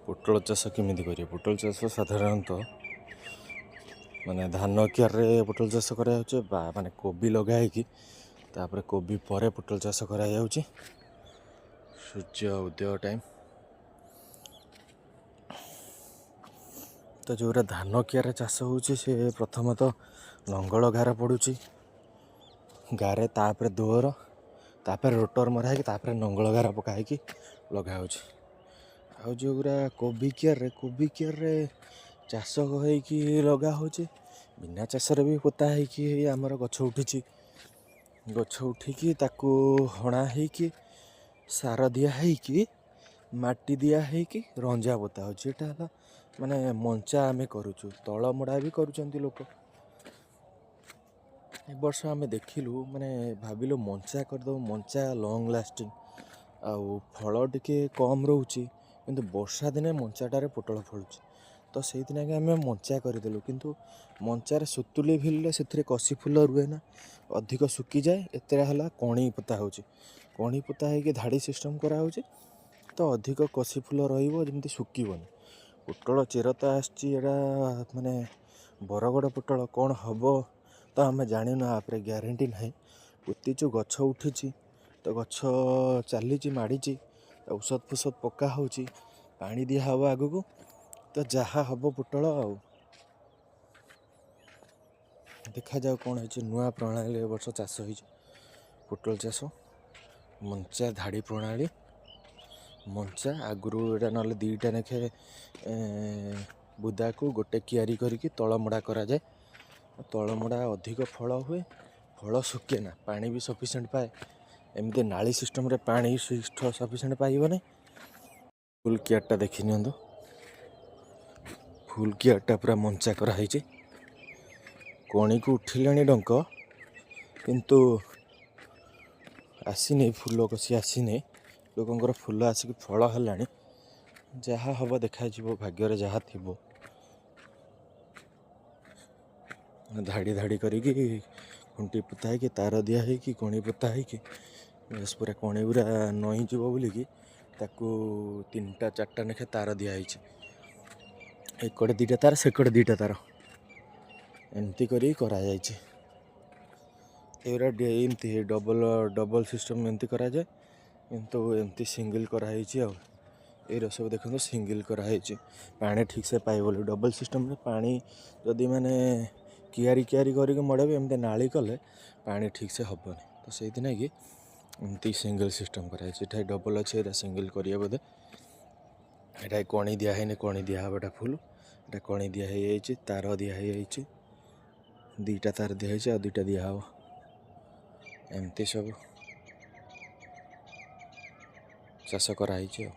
ପୋଟଳ ଚାଷ କେମିତି କରିବେ? ପୋଟଳ ଚାଷ ସାଧାରଣତଃ ମାନେ ଧାନ କିଆରରେ ପୋଟଳ ଚାଷ କରାଯାଉଛି ବା ମାନେ କୋବି ଲଗା ହେଇକି ତାପରେ କୋବି ପରେ ପୋଟଳ ଚାଷ କରାଯାଉଛି। ସୂର୍ଯ୍ୟ ଉଦୟ ଟାଇମ୍। ତ ଯେଉଁଟା ଧାନ କିଆରେ ଚାଷ ହେଉଛି, ସେ ପ୍ରଥମତଃ ଲଙ୍ଗଳ ଗାର ପଡ଼ୁଛି ଗାରେ, ତାପରେ ଦୋର, ତାପରେ ରୋଟର ମରା ହେଇକି, ତାପରେ ନଙ୍ଗଳ ଗାର ପକା ହେଇକି ଲଗା ହେଉଛି। ଆଉ ଯେଉଁଗୁଡ଼ା କୋବି କିଆରରେ, କୋବି କିଆରରେ ଚାଷ ହେଇକି ଲଗା ହେଉଛି। ବିନା ଚାଷରେ ବି ପୋତା ହେଇକି ଆମର ଗଛ ଉଠିଛି। ଗଛ ଉଠିକି ତାକୁ ହଣା ହେଇକି, ସାର ଦିଆ ହେଇକି, ମାଟି ଦିଆ ହେଇକି ରଞ୍ଜା ପୋତା ହେଉଛି। ଏଇଟା ହେଲା ମାନେ ମଞ୍ଚା ଆମେ କରୁଛୁ। ତଳ ମଡ଼ା ବି କରୁଛନ୍ତି ଲୋକ। ଏ ବର୍ଷ ଆମେ ଦେଖିଲୁ, ମାନେ ଭାବିଲୁ ମଞ୍ଚା କରିଦେବୁ। ମଞ୍ଚା ଲଙ୍ଗ୍ ଲାଷ୍ଟିଂ ଆଉ ଫଳ ଟିକେ କମ୍ ରହୁଛି, କିନ୍ତୁ ବର୍ଷା ଦିନେ ମଞ୍ଚାଟାରେ ପୋଟଳ ଫଳୁଛି। ତ ସେଇଥିଲାଗି ଆମେ ମଞ୍ଚା କରିଦେଲୁ। କିନ୍ତୁ ମଞ୍ଚାରେ ସୁତୁଲି ଭିଡ଼ିଲେ ସେଥିରେ କଷି ଫୁଲ ରୁହେ ନା, ଅଧିକ ଶୁଖିଯାଏ। ଏଥିରେ ହେଲା କଣି ପୋତା ହେଉଛି। କଣି ପୋତା ହେଇକି ଧାଡ଼ି ସିଷ୍ଟମ୍ କରାହେଉଛି, ତ ଅଧିକ କଷି ଫୁଲ ରହିବ, ଯେମିତି ଶୁଖିବନି। ପୋଟଳ ଚେର ତ ଆସିଛି। ଏଇଟା ମାନେ ବରଗଡ଼ ପୋଟଳ। କ'ଣ ହେବ ତ ଆମେ ଜାଣିନୁ, ଆ ଉପରେ ଗ୍ୟାରେଣ୍ଟି ନାହିଁ। ପୋତିଛୁ, ଗଛ ଉଠିଛି, ତ ଗଛ ଚାଲିଛି, ମାଡ଼ିଛି, ଔଷଧ ଫୋଷଧ ପକା ହେଉଛି, ପାଣି ଦିଆହେବ ଆଗକୁ। ତ ଯାହା ହେବ ପୋଟଳ ଆଉ ଦେଖାଯାଉ କ'ଣ ହେଇଛି। ନୂଆ ପ୍ରଣାଳୀରେ ଏ ବର୍ଷ ଚାଷ ହେଇଛି ପୋଟଳ ଚାଷ, ମଞ୍ଚା ଧାଡ଼ି ପ୍ରଣାଳୀ। ମଞ୍ଚା ଆଗରୁ ଏଇଟା ନହେଲେ ଦୁଇଟା ଲେଖେ ବୁଦାକୁ ଗୋଟେ କିଆରି କରିକି ତଳମଡ଼ା କରାଯାଏ। ତଳମଡ଼ା ଅଧିକ ଫଳ ହୁଏ, ଫଳ ଶୁକେ ନା, ପାଣି ବି ସଫିସିଏଣ୍ଟ ପାଏ। ଏମିତି ନାଳି ସିଷ୍ଟମରେ ପାଣି ସଫିସିଏଣ୍ଟ ପାଇବନି। ଫୁଲ୍ କିଆରଟା ଦେଖି ନିଅନ୍ତୁ। ଫୁଲ୍ କିଆରଟା ପୁରା ମଞ୍ଚା କରାହେଇଛି। କଣିକୁ ଉଠିଲାଣି ଡଙ୍କ, କିନ୍ତୁ ଆସିନି, ଫୁଲ କଷି ଆସିନି। ଲୋକଙ୍କର ଫୁଲ ଆସିକି ଫଳ ହେଲାଣି। ଯାହା ହବ ଦେଖାଯିବ, ଭାଗ୍ୟରେ ଯାହା ଥିବ। ଧାଡ଼ି ଧାଡ଼ି କରିକି ଖୁଣ୍ଟି ପୋତା ହେଇକି, ତାର ଦିଆ ହେଇକି, କଣି ପୋତା ହେଇକି, ବେଶ ପୁରା କଣି ପୁରା ନଇଁଯିବ ବୋଲିକି ତାକୁ ତିନିଟା ଚାରିଟା ଲେଖା ତାର ଦିଆହେଇଛି। ଏକଡ଼େ ଦୁଇଟା ତାର, ସେକଡ଼େ ଦୁଇଟା ତାର, ଏମିତି କରିକି କରାଯାଇଛି। ଏଗୁଡ଼ା ଏମିତି ଡବଲ ଡବଲ ସିଷ୍ଟମ୍ ଏମିତି କରାଯାଏ, କିନ୍ତୁ ଏମିତି ସିଙ୍ଗିଲ୍ କରାହେଇଛି। ଆଉ ଏଇରା ସବୁ ଦେଖନ୍ତୁ, ସିଙ୍ଗିଲ୍ କରାହେଇଛି ପାଣି ଠିକ୍ସେ ପାଇବ ବୋଲି। ଡବଲ୍ ସିଷ୍ଟମ୍ରେ ପାଣି ଯଦି ମାନେ କିଆରି କିଆରି କରିକି ମଡ଼େଇବେ, ଏମିତି ନାଳି କଲେ ପାଣି ଠିକ୍ସେ ହେବନି। ତ ସେଇଥିନାଗି ଏମିତି ସିଙ୍ଗିଲ୍ ସିଷ୍ଟମ୍ କରାହେଇଛି। ଏଠି ଡବଲ୍ ଅଛି, ଏଇଟା ସିଙ୍ଗିଲ୍ କରିବେ ବୋଧେ। ଏଇଟା କଣି ଦିଆ ହେଇନି, କଣି ଦିଆହେବ। ଏଟା ଫୁଲ୍, ଏଟା କଣି ଦିଆ ହେଇଯାଇଛି, ତାର ଦିଆ ହେଇଯାଇଛି। ଦୁଇଟା ତାର ଦିଆହେଇଛି, ଆଉ ଦୁଇଟା ଦିଆହେବ। ଏମିତି ସବୁ ଚାଷ କରାହେଇଛି ଆଉ।